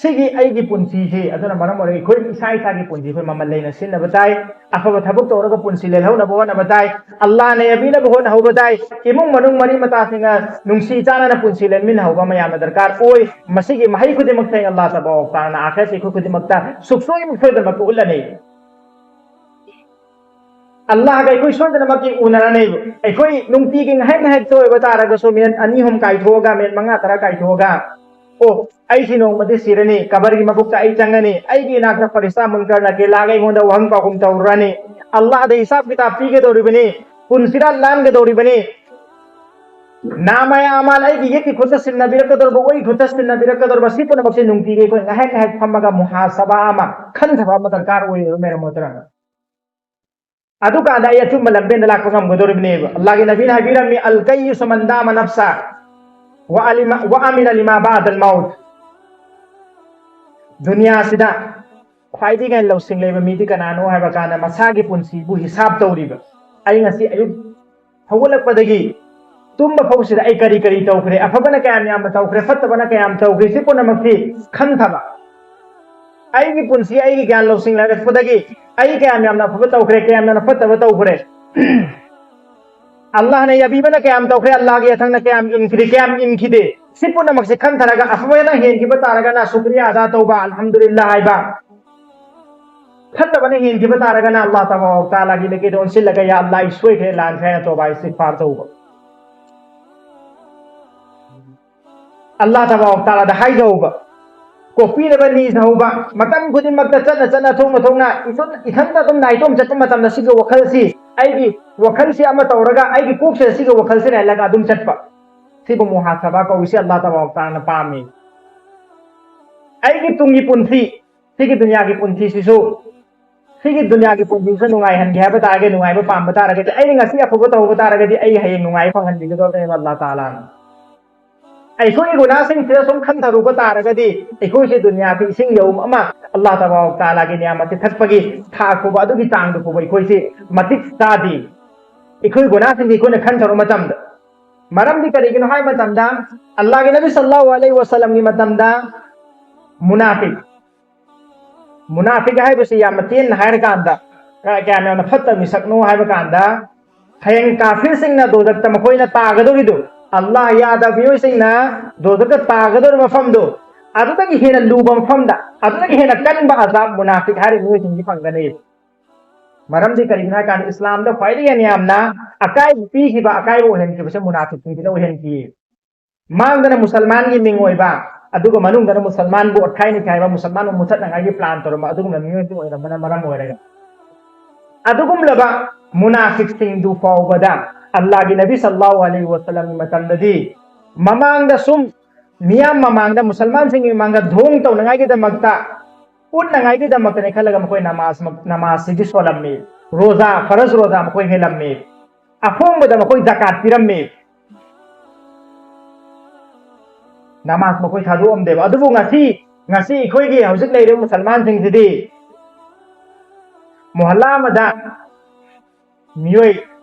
ꯁꯤꯒꯤ ꯑꯩꯒꯤ ꯄꯨꯟꯁꯤꯁꯤ, ꯑꯗꯨꯅ ꯃꯔꯝ ꯑꯣꯏꯔꯒ ꯑꯩꯈꯣꯏ ꯏꯁꯥ ꯏꯁꯥꯒꯤ ꯄꯨꯟꯁꯤ ꯑꯩꯈꯣꯏ ꯃꯃꯜ ꯂꯩꯅ ꯁꯤꯟꯅꯕ ꯇꯥꯏ꯫ ꯑꯐꯕ ꯊꯕꯛ ꯇꯧꯔꯒ ꯄꯨꯟꯁꯤ ꯂꯦꯜꯍꯧꯅꯕ ꯍꯣꯠꯅꯕ ꯇꯥꯏ꯫ ꯑꯜꯂꯥꯍꯅ ꯌꯥꯕꯤꯅꯕ ꯍꯣꯠꯅꯍꯧꯕ ꯇꯥꯏ꯫ ꯏꯃꯨꯡ ꯃꯅꯨꯡ ꯃꯔꯤ ꯃꯇꯥꯁꯤꯡꯅ ꯅꯨꯡꯁꯤ ꯆꯥꯟꯅꯅ ꯄꯨꯟꯁꯤ ꯂꯦꯟꯃꯤꯟꯅꯍꯧꯕ ꯑꯃ ꯌꯥꯝꯅ ꯗꯔꯀꯥꯔ ꯑꯣꯏ꯫ ꯃꯁꯤꯒꯤ ꯃꯍꯩ ꯈꯨꯗꯤꯡꯃꯛꯁꯦ ꯑꯜꯂꯥꯍ ꯇꯕꯥꯔꯛ ꯇꯥꯂꯥꯅ ꯑꯥꯈꯤꯔꯠꯇ ꯑꯩꯈꯣꯏ ꯈꯨꯗꯤꯡꯃꯛꯇ ꯁꯨꯛꯁꯣꯏ ꯁꯣꯏꯗꯅꯃꯛꯇ ꯎꯠꯂꯅꯤ꯫ ꯑꯜꯂꯥꯍꯒ ꯑꯩꯈꯣꯏ ꯁꯣꯏꯗꯅꯃꯛꯀꯤ ꯎꯅꯔꯅꯦꯕ꯫ ꯑꯩꯈꯣꯏ ꯅꯨꯡꯇꯤꯒꯤ ꯉꯥꯏꯍꯥꯛ ꯉꯥꯏꯍꯥꯛꯇ ꯑꯣꯏꯕ ꯇꯥꯔꯒꯁꯨ ꯃꯤꯅꯤꯠ ꯑꯅꯤ ꯑꯍꯨꯝ ꯀꯥꯏꯊꯣꯛꯑꯒ, ꯃꯤꯅꯤꯠ ꯃꯉꯥ ꯇꯔꯥ ꯀꯥꯏꯊꯣꯛꯑꯒ, "ꯑꯣ, ꯑꯩꯁꯤ ꯅꯣꯡꯃꯗꯤ ꯁꯤꯔꯅꯤ, ꯀꯕꯔꯒꯤ ꯃꯀꯨꯞꯇ ꯑꯩ ꯆꯪꯒꯅꯤ, ꯑꯩꯒꯤ ꯏꯅꯥꯛꯇ ꯐꯔꯤꯁꯇꯥ ꯃꯨꯟꯀꯔ ꯅꯀꯤꯔ ꯂꯥꯛꯑꯒ ꯑꯩꯉꯣꯟꯗ ꯋꯥꯍꯪ ꯄꯥꯎꯈꯨꯝ ꯇꯧꯔꯨꯔꯅꯤ, ꯑꯜꯂꯥꯍꯗ ꯍꯤꯁꯥꯕ ꯀꯤꯇꯥꯕ ꯄꯤꯒꯗꯧꯔꯤꯕꯅꯤ, ꯄꯨꯟꯁꯤꯔꯥ ꯂꯥꯟꯒꯗꯧꯔꯤꯕꯅꯤ, ꯅꯥꯃꯥꯏ ꯑꯃꯥꯜ ꯑꯩꯒꯤ ꯌꯦꯛꯀꯤ ꯈꯨꯠꯇ ꯁꯤꯟꯅꯕꯤꯔꯛꯀꯗꯧꯔꯤꯕ, ꯑꯣꯏꯒꯤ ꯈꯨꯠꯇ ꯁꯤꯟꯅꯕꯤꯔꯛꯀꯗꯧꯔꯤꯕ", ꯁꯤ ꯄꯨꯝꯅꯃꯛꯁꯦ ꯅꯨꯡꯇꯤꯒꯤ ꯑꯩꯈꯣꯏ ꯉꯥꯏꯍꯥꯛ ꯉꯥꯏꯍꯥꯛ ꯐꯝꯃꯒ ꯃꯨꯍꯥꯁꯕꯥ ꯑꯃ, ꯈꯟꯊꯕ ꯑꯃ ꯗꯔꯀꯥꯔ ꯑꯣꯏꯌꯦꯕ, ꯃꯦꯔꯝ ꯃꯣꯍꯇꯔꯝ꯫ ꯑꯗꯨꯀꯥꯟꯗ ꯑꯩ ꯑꯆꯨꯝꯕ ꯂꯝꯕꯦꯟꯗ ꯂꯥꯛꯄ ꯉꯝꯒꯗꯧꯔꯤꯕꯅꯦꯕ꯫ ꯑꯜꯂꯥꯍꯒꯤ ꯅꯕꯤꯅ ꯍꯥꯏꯕꯤꯔꯝꯃꯤ, "ꯑꯜ ꯀꯩꯌꯤꯁꯨ ꯃꯟ ꯗꯥꯃ ꯅꯐꯁꯥ ꯋꯥ ꯑꯂꯤꯃ-, ꯋꯥ ꯑꯃꯤꯂ ꯂꯤꯃꯥ ꯕꯥꯗꯜ ꯃꯧꯠ"꯫ ꯗꯨꯅꯤꯌꯥꯁꯤꯗ ꯈ꯭ꯋꯥꯏꯗꯒꯤ ꯍꯦꯟꯅ ꯂꯧꯁꯤꯡ ꯂꯩꯕ ꯃꯤꯗꯤ ꯀꯅꯥꯅꯣ ꯍꯥꯏꯕ ꯀꯥꯟꯗ, ꯃꯁꯥꯒꯤ ꯄꯨꯟꯁꯤꯕꯨ ꯍꯤꯁꯥꯕ ꯇꯧꯔꯤꯕ꯫ ꯑꯩ ꯉꯁꯤ ꯑꯌꯨꯛ ꯍꯧꯒꯠꯂꯛꯄꯗꯒꯤ ꯇꯨꯝꯕ ꯐꯥꯎꯁꯤꯗ ꯑꯩ ꯀꯔꯤ ꯀꯔꯤ ꯇꯧꯈ꯭ꯔꯦ, ꯑꯐꯕꯅ ꯀꯌꯥꯝ ꯌꯥꯝꯅ ꯇꯧꯈ꯭ꯔꯦ, ꯐꯠꯇꯕꯅ ꯀꯌꯥꯝ ꯇꯧꯈ꯭ꯔꯦ, ꯁꯤ ꯄꯨꯝꯅꯃꯛꯁꯤ ꯈꯟꯊꯕ꯫ ꯑꯩꯒꯤ ꯄꯨꯟꯁꯤ, ꯑꯩꯒꯤ ꯒ꯭ꯌꯥꯟ ꯂꯧꯁꯤꯡ ꯂꯩꯔꯛꯄꯗꯒꯤ ꯑꯩ ꯀꯌꯥꯝ ꯌꯥꯝꯅ ꯑꯐꯕ ꯇꯧꯈ꯭ꯔꯦ, ꯀꯌꯥꯝ ꯌꯥꯝꯅ ꯐꯠꯇꯕ ꯇꯧꯈ꯭ꯔꯦ, ꯑꯜꯂꯥꯍꯅ ꯌꯥꯕꯤꯕꯅ ꯀꯌꯥꯝ ꯇꯧꯈ꯭ꯔꯦ, ꯑꯜꯂꯥꯍꯒꯤ ꯌꯥꯊꯪꯅ ꯀꯌꯥꯝ ꯏꯟꯈ꯭ꯔꯦ, ꯀꯌꯥꯝ ꯏꯟꯈꯤꯗꯦ, ꯁꯤ ꯄꯨꯝꯅꯃꯛꯁꯦ ꯈꯟꯊꯔꯒ ꯑꯐꯕꯅ ꯍꯦꯟꯈꯤꯕ ꯇꯥꯔꯒꯅ ꯁꯨꯀ꯭ꯔꯤꯌꯥ ꯑꯗꯥ ꯇꯧꯕ, ꯑꯜꯍꯝꯗꯨꯂꯤꯜꯂꯥꯍ ꯍꯥꯏꯕ, ꯐꯠꯇꯕꯅ ꯍꯦꯟꯈꯤꯕ ꯇꯥꯔꯒꯅ ꯑꯜꯂꯥꯍ ꯇꯕꯥꯔꯛ ꯇꯥꯂꯥꯒꯤ ꯃꯥꯏꯀꯩꯗ ꯑꯣꯟꯁꯤꯜꯂꯒ, "ꯌꯥ ꯑꯜꯂꯥꯍ, ꯑꯩ ꯁꯣꯏꯈ꯭ꯔꯦ, ꯂꯥꯟꯈ꯭ꯔꯦ" ꯍꯥꯏꯅ ꯇꯧꯕ, ꯏꯁꯇꯤꯒꯐꯥꯔ ꯇꯧꯕ꯫ ꯑꯜꯂꯥꯍ ꯇꯕꯥꯔꯛ ꯇꯥꯂꯥꯗ ꯍꯥꯏꯖꯍꯧꯕ, ꯀꯣꯛꯄꯤꯅꯕ ꯅꯤꯖꯍꯧꯕ, ꯃꯇꯝ ꯈꯨꯗꯤꯡꯃꯛꯇ ꯆꯠꯅ ꯆꯠꯅ, ꯊꯣꯛꯅ ꯊꯣꯛꯅ, ꯏꯊꯟ-, ꯏꯊꯟꯇ ꯑꯗꯨꯝ ꯅꯥꯏꯇꯣꯝ ꯆꯠꯄ ꯃꯇꯝꯗ ꯁꯤꯒꯤ ꯋꯥꯈꯜꯁꯤ, ꯑꯩꯒꯤ ꯋꯥꯈꯜꯁꯤ ꯑꯃ ꯇꯧꯔꯒ ꯑꯩꯒꯤ ꯀꯣꯛꯁꯤꯗ ꯁꯤꯒꯤ ꯋꯥꯈꯜꯁꯤ ꯂꯩꯍꯜꯂꯒ ꯑꯗꯨꯝ ꯆꯠꯄ, ꯁꯤꯕꯨ ꯃꯨꯍꯥꯁꯕꯥ ꯀꯧꯏ꯫ ꯁꯤ ꯑꯜꯂꯥꯍ ꯇꯕꯥꯔꯛ ꯇꯥꯂꯥꯅ ꯄꯥꯝꯃꯤ꯫ ꯑꯩꯒꯤ ꯇꯨꯡꯒꯤ ꯄꯨꯟꯁꯤ, ꯁꯤꯒꯤ ꯗꯨꯅꯤꯌꯥꯒꯤ ꯄꯨꯟꯁꯤꯁꯤꯁꯨ, ꯁꯤꯒꯤ ꯗꯨꯅꯤꯌꯥꯒꯤ ꯄꯨꯟꯁꯤꯁꯤꯁꯨ ꯅꯨꯡꯉꯥꯏꯍꯟꯒꯦ ꯍꯥꯏꯕ ꯇꯥꯔꯒꯗꯤ, ꯅꯨꯡꯉꯥꯏꯕ ꯄꯥꯝꯕ ꯇꯥꯔꯒꯗꯤ, ꯑꯩꯅ ꯉꯁꯤ ꯑꯐꯕ ꯇꯧꯕ ꯇꯥꯔꯒꯗꯤ, ꯑꯩ ꯍꯌꯦꯡ ꯅꯨꯡꯉꯥꯏꯕ ꯐꯪꯍꯟꯕꯤꯒꯗꯧꯕꯅꯦꯕ ꯑꯜꯂꯥꯍ ꯇꯥꯂꯥꯅ꯫ ꯑꯩꯈꯣꯏꯒꯤ ꯒꯨꯅꯥꯁꯤꯡꯁꯤꯗ ꯁꯨꯝ ꯈꯟꯊꯔꯨꯕ ꯇꯥꯔꯒꯗꯤ, ꯑꯩꯈꯣꯏꯁꯦ ꯗꯨꯅꯤꯌꯥꯒꯤ ꯏꯁꯤꯡ ꯌꯧꯝ ꯑꯃ, ꯑꯜꯂꯥꯍ ꯇꯕꯥꯔꯛ ꯇꯥꯂꯥꯒꯤ ꯅꯤꯌꯥꯃꯠꯁꯦ ꯊꯛꯄꯒꯤ ꯊꯥꯛ ꯐꯥꯎꯕ, ꯑꯗꯨꯒꯤ ꯆꯥꯡꯗ ꯐꯥꯎꯕ ꯑꯩꯈꯣꯏꯁꯦ ꯃꯇꯤꯛ ꯆꯥꯗꯦ꯫ ꯑꯩꯈꯣꯏ ꯒꯨꯅꯥꯁꯤꯡꯁꯦ ꯑꯩꯈꯣꯏꯅ ꯈꯟꯊꯔꯨꯕ ꯃꯇꯝꯗ, ꯃꯔꯝꯗꯤ ꯀꯔꯤꯒꯤꯅꯣ ꯍꯥꯏꯕ ꯃꯇꯝꯗ, ꯑꯜꯂꯥꯍꯒꯤ ꯅꯕꯤ ꯁꯜꯂꯜꯂꯥꯍꯨ ꯑꯂꯩꯍꯤ ꯋꯁꯜꯂꯝꯒꯤ ꯃꯇꯝꯗ ꯃꯨꯅꯥꯐꯤꯛ꯫ ꯃꯨꯅꯥꯐꯤꯛ ꯍꯥꯏꯕꯁꯤ ꯌꯥꯝꯅ ꯇꯦꯟꯅ ꯍꯥꯏꯔꯀꯥꯟꯗ, ꯀꯌꯥꯝ ꯌꯥꯝꯅ ꯐꯠꯇꯕ ꯃꯤꯁꯛꯅꯣ ꯍꯥꯏꯕ ꯀꯥꯟꯗ, ꯍꯌꯦꯡ ꯀꯥꯐꯤꯔꯁꯤꯡꯅ ꯗꯣꯖꯛꯇ ꯃꯈꯣꯏꯅ ꯇꯥꯒꯗꯧꯔꯤꯗꯨ, ꯑꯜꯂꯥꯍ ꯌꯥꯗꯕ ꯃꯤꯑꯣꯏꯁꯤꯡꯅ ꯗꯣꯖꯛꯇ ꯇꯥꯒꯗꯧꯔꯤꯕ ꯃꯐꯝꯗꯨ, ꯑꯗꯨꯗꯒꯤ ꯍꯦꯟꯅ ꯂꯨꯕ ꯃꯐꯝꯗ, ꯑꯗꯨꯗꯒꯤ ꯍꯦꯟꯅ ꯀꯟꯕ ꯑꯖꯥꯕ ꯃꯨꯅꯥꯐꯤꯛ ꯍꯥꯏꯔꯤꯕ ꯃꯤꯑꯣꯏꯁꯤꯡꯁꯤ ꯐꯪꯒꯅꯤ꯫ ꯃꯔꯝꯗꯤ ꯀꯔꯤꯒꯤꯅꯣ ꯍꯥꯏ ꯀꯥꯟꯗ, ꯏꯁꯂꯥꯝꯗ ꯈ꯭ꯋꯥꯏꯗꯒꯤ ꯍꯦꯟꯅ ꯌꯥꯝꯅ ꯑꯀꯥꯏꯕ ꯄꯤꯈꯤꯕ, ꯑꯀꯥꯏꯕ ꯑꯣꯏꯍꯟꯈꯤꯕꯁꯦ ꯃꯨꯅꯥꯐꯤꯛꯁꯤꯡꯁꯤꯅ ꯑꯣꯏꯍꯟꯈꯤ꯫ ꯃꯥꯡꯗꯅ ꯃꯨꯁꯜꯃꯥꯟꯒꯤ ꯃꯤꯡ ꯑꯣꯏꯕ, ꯑꯗꯨꯒ ꯃꯅꯨꯡꯗꯅ ꯃꯨꯁꯜꯃꯥꯟꯕꯨ ꯑꯣꯠꯈꯥꯏꯅꯤ ꯍꯥꯏꯕ, ꯃꯨꯁꯜꯃꯥꯟꯕꯨ ꯃꯨꯊꯠꯅꯉꯥꯏꯒꯤ ꯄ꯭ꯂꯥꯟ ꯇꯧꯔꯝꯕ ꯑꯗꯨꯒꯨꯝꯕ ꯃꯤꯑꯣꯏꯁꯤꯡ ꯑꯣꯏꯔꯝꯕꯅ ꯃꯔꯝ ꯑꯣꯏꯔꯒ, ꯑꯗꯨꯒꯨꯝꯂꯕ ꯃꯨꯅꯥꯐꯤꯛꯁꯤꯡꯗꯨ ꯐꯥꯎꯕꯗ ꯑꯜꯂꯥꯍꯒꯤ ꯅꯕꯤ ꯁꯜꯂꯜꯂꯥꯍꯨ ꯑꯂꯩꯍꯤ ꯋꯁꯜꯂꯝꯒꯤ ꯃꯇꯝꯗꯗꯤ, ꯃꯃꯥꯡꯗ ꯁꯨꯝ ꯃꯤꯌꯥꯝ ꯃꯃꯥꯡꯗ, ꯃꯨꯁꯜꯃꯥꯟꯁꯤꯡꯒꯤ ꯃꯃꯥꯡꯗ ꯙꯣꯡ ꯇꯧꯅꯉꯥꯏꯒꯤꯗꯃꯛꯇ, ꯎꯠꯅꯉꯥꯏꯒꯤꯗꯃꯛꯇꯅꯦ ꯈꯜꯂꯒ ꯃꯈꯣꯏ ꯅꯃꯥꯖ, ꯅꯃꯥꯖꯁꯤꯗꯤ ꯁꯣꯜꯂꯝꯃꯤ꯫ ꯔꯣꯖꯥ, ꯐꯔꯖ ꯔꯣꯖꯥ ꯃꯈꯣꯏ ꯍꯦꯜꯂꯝꯃꯤ꯫ ꯑꯍꯣꯡꯕꯗ ꯃꯈꯣꯏ ꯖꯀꯥꯠ ꯄꯤꯔꯝꯃꯤ꯫ ꯅꯃꯥꯖ ꯃꯈꯣꯏ ꯊꯥꯗꯣꯛꯑꯝꯗꯦꯕ꯫ ꯑꯗꯨꯕꯨ ꯉꯁꯤ, ꯉꯁꯤ ꯑꯩꯈꯣꯏꯒꯤ ꯍꯧꯖꯤꯛ ꯂꯩꯔꯤꯕ ꯃꯨꯁꯜꯃꯥꯟꯁꯤꯡꯁꯤꯗꯤ ꯃꯣꯍꯜꯂꯥ ꯑꯃꯗ ꯃꯤꯑꯣꯏ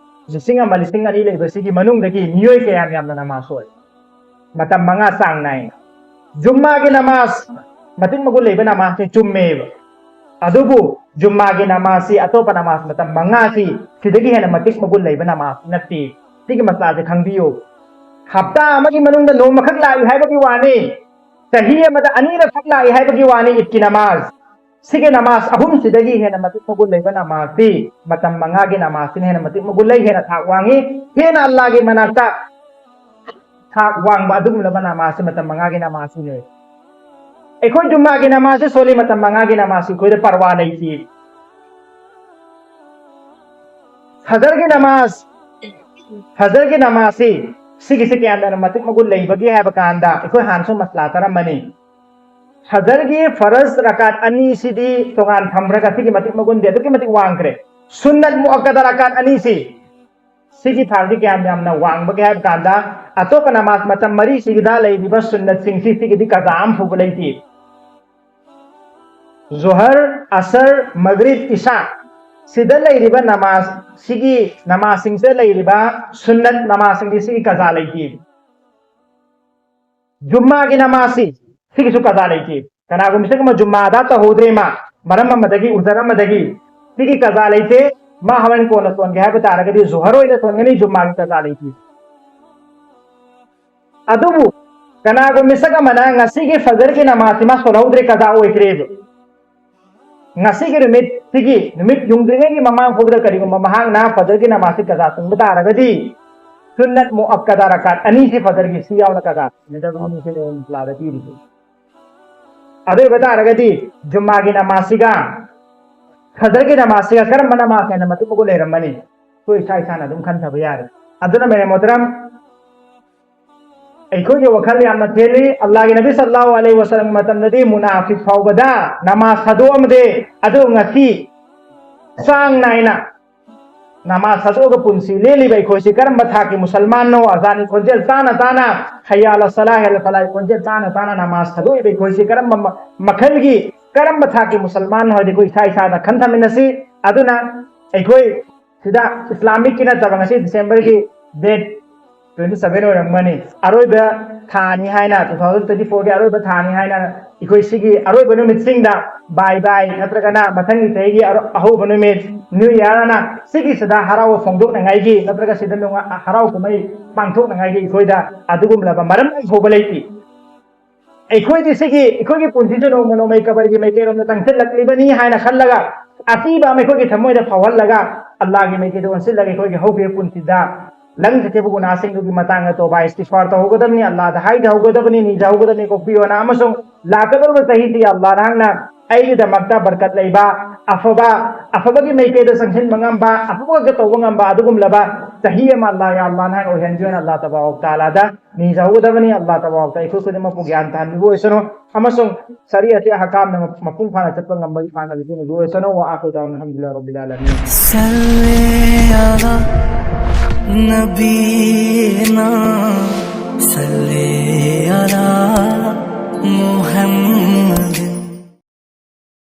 ꯂꯤꯁꯤꯡ ꯑꯃ, ꯂꯤꯁꯤꯡ ꯑꯅꯤ ꯂꯩꯕꯁꯤꯒꯤ ꯃꯅꯨꯡꯗꯒꯤ ꯃꯤꯑꯣꯏ ꯀꯌꯥꯝ ꯌꯥꯝꯅ ꯅꯃꯥꯖ ꯁꯣꯜꯂꯤ? ꯃꯇꯝ ꯃꯉꯥ ꯆꯥꯡ ꯅꯥꯏꯅ꯫ ꯖꯨꯝꯃꯥꯒꯤ ꯅꯃꯥꯖ, ꯃꯇꯤꯛ ꯃꯒꯨꯟ ꯂꯩꯕ ꯅꯃꯥꯖꯅꯤ, ꯆꯨꯝꯃꯦꯕ꯫ ꯑꯗꯨꯕꯨ ꯖꯨꯝꯃꯥꯒꯤ ꯅꯃꯥꯖꯁꯤ ꯑꯇꯣꯞꯄ ꯅꯃꯥꯖ ꯃꯇꯝ ꯃꯉꯥꯁꯤ ꯁꯤꯗꯒꯤ ꯍꯦꯟꯅ ꯃꯇꯤꯛ ꯃꯒꯨꯟ ꯂꯩꯕ ꯅꯃꯥꯖ ꯅꯠꯇꯦ꯫ ꯁꯤꯒꯤ ꯃꯁꯂꯥꯁꯦ ꯈꯪꯕꯤꯌꯨ꯫ ꯍꯞꯇꯥ ꯑꯃꯒꯤ ꯃꯅꯨꯡꯗ ꯅꯣꯡꯃꯈꯛ ꯂꯥꯛꯏ ꯍꯥꯏꯕꯒꯤ ꯋꯥꯅꯤ, ꯆꯍꯤ ꯑꯃꯗ ꯑꯅꯤꯔꯛꯈꯛ ꯂꯥꯛꯏ ꯍꯥꯏꯕꯒꯤ ꯋꯥꯅꯤ ꯏꯗꯀꯤ ꯅꯃꯥꯖ꯫ ꯁꯤꯒꯤ ꯅꯃꯥꯖ ꯑꯍꯨꯝꯁꯤꯗꯒꯤ ꯍꯦꯟꯅ ꯃꯇꯤꯛ ꯃꯒꯨꯟ ꯂꯩꯕ ꯅꯃꯥꯖꯇꯤ ꯃꯇꯝ ꯃꯉꯥꯒꯤ ꯅꯃꯥꯖꯁꯤꯅ ꯍꯦꯟꯅ ꯃꯇꯤꯛ ꯃꯒꯨꯟ ꯂꯩ, ꯍꯦꯟꯅ ꯊꯥꯛ ꯋꯥꯡꯉꯤ, ꯍꯦꯟꯅ ꯑꯜꯂꯥꯒꯤ ꯃꯅꯥꯛꯇ ꯊꯥꯛ ꯋꯥꯡꯕ ꯑꯗꯨꯒꯨꯝꯂꯕ ꯅꯃꯥꯖꯁꯤ ꯃꯇꯝ ꯃꯉꯥꯒꯤ ꯅꯃꯥꯖꯁꯤꯅꯦ꯫ ꯑꯩꯈꯣꯏ ꯖꯨꯝꯃꯥꯒꯤ ꯅꯃꯥꯖꯁꯤ ꯁꯣꯜꯂꯤ, ꯃꯇꯝ ꯃꯉꯥꯒꯤ ꯅꯃꯥꯖꯁꯤ ꯑꯩꯈꯣꯏꯗ ꯄꯔꯋꯥ ꯂꯩꯇꯦ꯫ ꯐꯖꯔꯒꯤ ꯅꯃꯥꯖ, ꯐꯖꯔꯒꯤ ꯅꯃꯥꯖꯁꯤ, ꯁꯤꯒꯤꯁꯤ ꯀꯌꯥꯝ ꯌꯥꯝꯅ ꯃꯇꯤꯛ ꯃꯒꯨꯟ ꯂꯩꯕꯒꯦ ꯍꯥꯏꯕ ꯀꯥꯟꯗ, ꯑꯩꯈꯣꯏ ꯍꯥꯟꯅꯁꯨ ꯃꯁꯂꯥ ꯇꯥꯔꯝꯕꯅꯤ꯫ ꯐꯖꯔꯒꯤ ꯐꯔꯖ ꯔꯀꯥꯠ ꯑꯅꯤꯁꯤꯗꯤ ꯇꯣꯉꯥꯟ ꯊꯝꯈ꯭ꯔꯒ, ꯁꯤꯒꯤ ꯃꯇꯤꯛ ꯃꯒꯨꯟꯗꯤ ꯑꯗꯨꯛꯀꯤ ꯃꯇꯤꯛ ꯋꯥꯡꯈ꯭ꯔꯦ꯫ ꯁꯨꯟꯅꯠ ꯃꯨꯑꯛꯀꯗ ꯔꯀꯥꯠ ꯑꯅꯤꯁꯤ, ꯁꯤꯒꯤ ꯊꯥꯛꯇꯤ ꯀꯌꯥꯝ ꯌꯥꯝꯅ ꯋꯥꯡꯕꯒꯦ ꯍꯥꯏꯕ ꯀꯥꯟꯗ, ꯑꯇꯣꯞꯄ ꯅꯃꯥꯖ ꯃꯇꯝ ꯃꯔꯤꯁꯤꯒꯤꯗ ꯂꯩꯔꯤꯕ ꯁꯨꯟꯅꯠꯁꯤꯡꯁꯤ, ꯁꯤꯒꯤꯗꯤ ꯀꯖꯥ ꯑꯃ ꯐꯥꯎꯕ ꯂꯩꯇꯦ꯫ ꯖꯣꯍꯔ, ꯑꯁꯔ, ꯃꯒꯔꯤꯕ, ꯏꯁꯥ, ꯁꯤꯗ ꯂꯩꯔꯤꯕ ꯅꯃꯥꯖ, ꯁꯤꯒꯤ ꯅꯃꯥꯖꯁꯤꯡꯁꯤꯗ ꯂꯩꯔꯤꯕ ꯁꯨꯟꯅꯠ ꯅꯃꯥꯖꯁꯤꯡꯗꯤ ꯁꯤꯒꯤ ꯀꯖꯥ ꯂꯩꯇꯦ꯫ ꯖꯨꯝꯃꯥꯒꯤ ꯅꯃꯥꯖꯁꯤ, ꯁꯤꯒꯤꯁꯨ ꯀꯖꯥ ꯂꯩꯇꯦ꯫ ꯀꯅꯥꯒꯨꯝꯕ ꯃꯤꯁꯛ ꯑꯃ ꯖꯨꯝꯃꯥ ꯑꯗꯥ ꯇꯧꯍꯧꯗ꯭ꯔꯦ, ꯃꯥ ꯃꯔꯝ ꯑꯃꯗꯒꯤ, ꯎꯖꯔ ꯑꯃꯗꯒꯤ, ꯁꯤꯒꯤ ꯀꯖꯥ ꯂꯩꯇꯦ꯫ ꯃꯥ ꯍꯣꯔꯦꯟ ꯀꯣꯟꯅ ꯆꯣꯟꯒꯦ ꯍꯥꯏꯕ ꯇꯥꯔꯒꯗꯤ ꯖꯨꯍꯔ ꯑꯣꯏꯅ ꯆꯣꯟꯒꯅꯤ, ꯖꯨꯝꯃꯥꯒꯤ ꯀꯖꯥ ꯂꯩꯇꯦ꯫ ꯑꯗꯨꯕꯨ ꯀꯅꯥꯒꯨꯝꯕ ꯃꯤꯁꯛ ꯑꯃꯅ ꯉꯁꯤꯒꯤ ꯐꯖꯔꯒꯤ ꯅꯃꯥꯖꯁꯤ ꯃꯥ ꯁꯣꯜꯍꯧꯗ꯭ꯔꯦ, ꯀꯖꯥ ꯑꯣꯏꯈ꯭ꯔꯦꯕ, ꯉꯁꯤꯒꯤ ꯅꯨꯃꯤꯠꯁꯤꯒꯤ, ꯅꯨꯃꯤꯠ ꯌꯨꯡꯗ꯭ꯔꯤꯉꯩꯒꯤ ꯃꯃꯥꯡ ꯐꯥꯎꯗ ꯀꯔꯤꯒꯨꯝꯕ ꯃꯍꯥꯛꯅ ꯐꯖꯔꯒꯤ ꯅꯃꯥꯖꯁꯤ ꯀꯖꯥ ꯇꯨꯡꯕ ꯇꯥꯔꯒꯗꯤ, ꯁꯨꯟꯅꯠ ꯃꯨꯑꯛꯀꯗꯥ ꯔꯀꯥꯠ ꯑꯅꯤꯁꯤ ꯐꯖꯔꯒꯤ ꯁꯤ ꯌꯥꯎꯅ ꯀꯖꯥ ꯇꯨꯡꯒꯗꯕꯅꯤ, ꯁꯤꯅꯤ ꯑꯩꯅ ꯏꯁꯂꯥꯝꯗ ꯄꯤꯔꯤꯁꯦ꯫ ꯑꯗꯨ ꯑꯣꯏꯕ ꯇꯥꯔꯒꯗꯤ ꯖꯨꯝꯃꯥꯒꯤ ꯅꯃꯥꯖꯁꯤꯒ ꯐꯖꯔꯒꯤ ꯅꯃꯥꯖꯁꯤꯒ ꯀꯔꯝꯕ ꯅꯃꯥꯖ ꯍꯦꯟꯅ ꯃꯇꯨꯡ ꯃꯒꯨꯟ ꯂꯩꯔꯝꯃꯅꯤ? ꯑꯩꯈꯣꯏ ꯏꯁꯥ ꯏꯁꯥꯅ ꯑꯗꯨꯝ ꯈꯟꯊꯕ ꯌꯥꯔꯦ꯫ ꯑꯗꯨꯅ ꯃꯦꯔꯦ ꯃꯣꯍꯇꯔꯝ, ꯑꯩꯈꯣꯏꯒꯤ ꯋꯥꯈꯜ ꯌꯥꯝꯅ ꯊꯦꯜꯂꯤ꯫ ꯑꯜꯂꯥꯍꯒꯤ ꯅꯕꯤ ꯁꯜꯂꯜꯂꯥꯍꯨ ꯑꯂꯩꯍꯤ ꯋꯁꯜꯂꯝꯒꯤ ꯃꯇꯝꯗꯗꯤ ꯃꯨꯅꯥꯐꯤꯛ ꯐꯥꯎꯕꯗ ꯅꯃꯥꯖ ꯊꯥꯗꯣꯛꯑꯝꯗꯦ꯫ ꯑꯗꯨ ꯉꯁꯤ ꯆꯥꯡ ꯅꯥꯏꯅ ꯅꯃꯥꯖ ꯊꯥꯗꯣꯛꯑꯒ ꯄꯨꯟꯁꯤ ꯂꯦꯜꯂꯤꯕ ꯑꯩꯈꯣꯏꯁꯤ ꯀꯔꯝꯕ ꯊꯥꯛꯀꯤ ꯃꯨꯁꯜꯃꯥꯟꯅꯣ? ꯑꯖꯥꯟꯒꯤ ꯈꯣꯟꯖꯦꯜ ꯇꯥꯅ ꯇꯥꯅ, ꯍꯩꯌꯥ ꯑꯂ ꯁꯂꯥ, ꯍꯩꯌꯥ ꯑꯂ ꯐꯂꯥꯍꯒꯤ ꯈꯣꯟꯖꯦꯜ ꯇꯥꯅ ꯇꯥꯅ ꯅꯃꯥꯖ ꯊꯥꯗꯣꯛꯏꯕ ꯑꯩꯈꯣꯏꯁꯤ ꯀꯔꯝꯕ ꯃ-, ꯃꯈꯜꯒꯤ, ꯀꯔꯝꯕ ꯊꯥꯛꯀꯤ ꯃꯨꯁꯜꯃꯥꯟꯅꯣ ꯍꯥꯏꯗꯤ ꯑꯩꯈꯣꯏ ꯏꯁꯥ ꯏꯁꯥꯗ ꯈꯟꯊꯃꯤꯟꯅꯁꯤ꯫ ꯑꯗꯨꯅ ꯑꯩꯈꯣꯏ ꯁꯤꯗ ꯏꯁꯂꯥꯃꯤꯛꯀꯤ ꯅꯠꯇꯕ ꯉꯁꯤ ꯗꯤꯁꯦꯝꯕꯔꯒꯤ date twenty seven ꯑꯣꯏꯔꯝꯒꯅꯤ, ꯑꯔꯣꯏꯕ ꯊꯥꯅꯤ ꯍꯥꯏꯅ, two thousand twenty fourꯒꯤ ꯑꯔꯣꯏꯕ ꯊꯥꯅꯤ ꯍꯥꯏꯅ, ꯑꯩꯈꯣꯏ ꯁꯤꯒꯤ ꯑꯔꯣꯏꯕ ꯅꯨꯃꯤꯠꯁꯤꯡꯗ ꯕꯥꯏ ꯕꯥꯏ ꯅꯠꯇ꯭ꯔꯒꯅ ꯃꯊꯪꯒꯤ ꯆꯍꯤꯒꯤ ꯑꯔꯣ-, ꯑꯍꯧꯕ ꯅꯨꯃꯤꯠ ꯅ꯭ꯌꯨ ꯏꯌꯥꯔ ꯑꯅ ꯁꯤꯒꯤꯁꯤꯗ ꯍꯔꯥꯎꯕ ꯐꯣꯡꯗꯣꯛꯅꯉꯥꯏꯒꯤ ꯅꯠꯇ꯭ꯔꯒ ꯁꯤꯗ ꯅꯨꯡꯉꯥ-, ꯍꯔꯥꯎ ꯀꯨꯝꯍꯩ ꯄꯥꯡꯊꯣꯛꯅꯉꯥꯏꯒꯤ ꯑꯩꯈꯣꯏꯗ ꯑꯗꯨꯒꯨꯝꯂꯕ ꯃꯔꯝ ꯐꯥꯎꯕ ꯂꯩꯇꯦ꯫ ꯑꯩꯈꯣꯏꯗꯤ ꯁꯤꯒꯤ ꯑꯩꯈꯣꯏꯒꯤ ꯄꯨꯟꯁꯤꯁꯨ ꯅꯣꯡꯃ ꯅꯣꯡꯃꯒꯤ ꯀꯕꯔꯒꯤ ꯃꯥꯏꯀꯩꯔꯣꯝꯗ ꯆꯪꯁꯤꯜꯂꯛꯂꯤꯕꯅꯤ ꯍꯥꯏꯅ ꯈꯜꯂꯒ, ꯑꯀꯤꯕ ꯑꯃ ꯑꯩꯈꯣꯏꯒꯤ ꯊꯃꯣꯏꯗ ꯐꯥꯎꯍꯜꯂꯒ, ꯑꯜꯂꯥꯍꯒꯤ ꯃꯥꯏꯀꯩꯗ ꯑꯣꯟꯁꯤꯜꯂꯒ ꯑꯩꯈꯣꯏꯒꯤ ꯍꯧꯈꯤꯕ ꯄꯨꯟꯁꯤꯗ ꯂꯪꯈꯤꯕ ꯒꯨꯅꯥꯁꯤꯡꯗꯨꯒꯤ ꯃꯇꯥꯡꯗ ꯇꯣꯕꯥ ꯏꯁꯇꯤꯐꯥꯔ ꯇꯧꯍꯧꯒꯗꯕꯅꯤ, ꯑꯜꯂꯥꯍꯗ ꯍꯥꯏꯖꯍꯧꯒꯗꯕꯅꯤ, ꯅꯤꯖꯍꯧꯒꯗꯕꯅꯤ, ꯀꯣꯛꯄꯤꯌꯣꯅ꯫ ꯑꯃꯁꯨꯡ ꯂꯥꯛꯀꯗꯧꯔꯤꯕ ꯆꯍꯤꯁꯤ ꯑꯜꯂꯥꯍ ꯅꯍꯥꯛꯅ ꯑꯩꯒꯤꯗꯃꯛꯇ ꯕꯔꯀꯠ ꯂꯩꯕ, ꯑꯐꯕ, ꯑꯐꯕꯒꯤ ꯃꯥꯏꯀꯩꯗ ꯆꯪꯁꯤꯟꯕ ꯉꯝꯕ, ꯑꯐꯕ ꯈꯛꯇ ꯇꯧꯕ ꯉꯝꯕ ꯑꯗꯨꯒꯨꯝꯂꯕ ꯆꯍꯤ ꯑꯃ ꯑꯜꯂꯥꯍ, ꯌꯥ ꯑꯜꯂꯥꯍ ꯅꯍꯥꯛꯅ ꯑꯣꯏꯍꯟꯕꯤꯌꯣꯅ ꯑꯜꯂꯥꯍ ꯇꯕꯥꯔꯛ ꯇꯥꯂꯥꯗ ꯅꯤꯖꯍꯧꯒꯗꯕꯅꯤ꯫ ꯑꯜꯂꯥꯍ ꯇꯕꯥꯔꯛ ꯇꯥꯂꯥ ꯑꯩꯈꯣꯏ ꯈꯨꯗꯤꯡꯃꯛꯄꯨ ꯒ꯭ꯌꯥꯟ ꯇꯥꯍꯟꯕꯤꯕ ꯑꯣꯏꯁꯅꯨ꯫ ꯑꯃꯁꯨꯡ ꯁꯔꯤꯌꯠꯀꯤ ꯑꯍꯀꯥꯝꯅ ꯃꯄꯨꯡ ꯐꯥꯅ ꯆꯠꯄ ꯉꯝꯕꯒꯤ ꯄꯥꯡꯒꯜ ꯄꯤꯅꯕꯤꯌꯨ ꯑꯣꯏꯁꯅꯨ꯫ ꯋꯥ ꯑꯥꯈꯤꯔꯨ ꯗꯥꯋꯥꯅꯥ ꯑꯜꯍꯝꯗꯨꯂꯤꯜꯂꯥꯍꯤ ꯔꯕꯤꯜ ꯑꯥꯂꯃꯤꯟ꯫ صل على نبينا، صل على محمد۔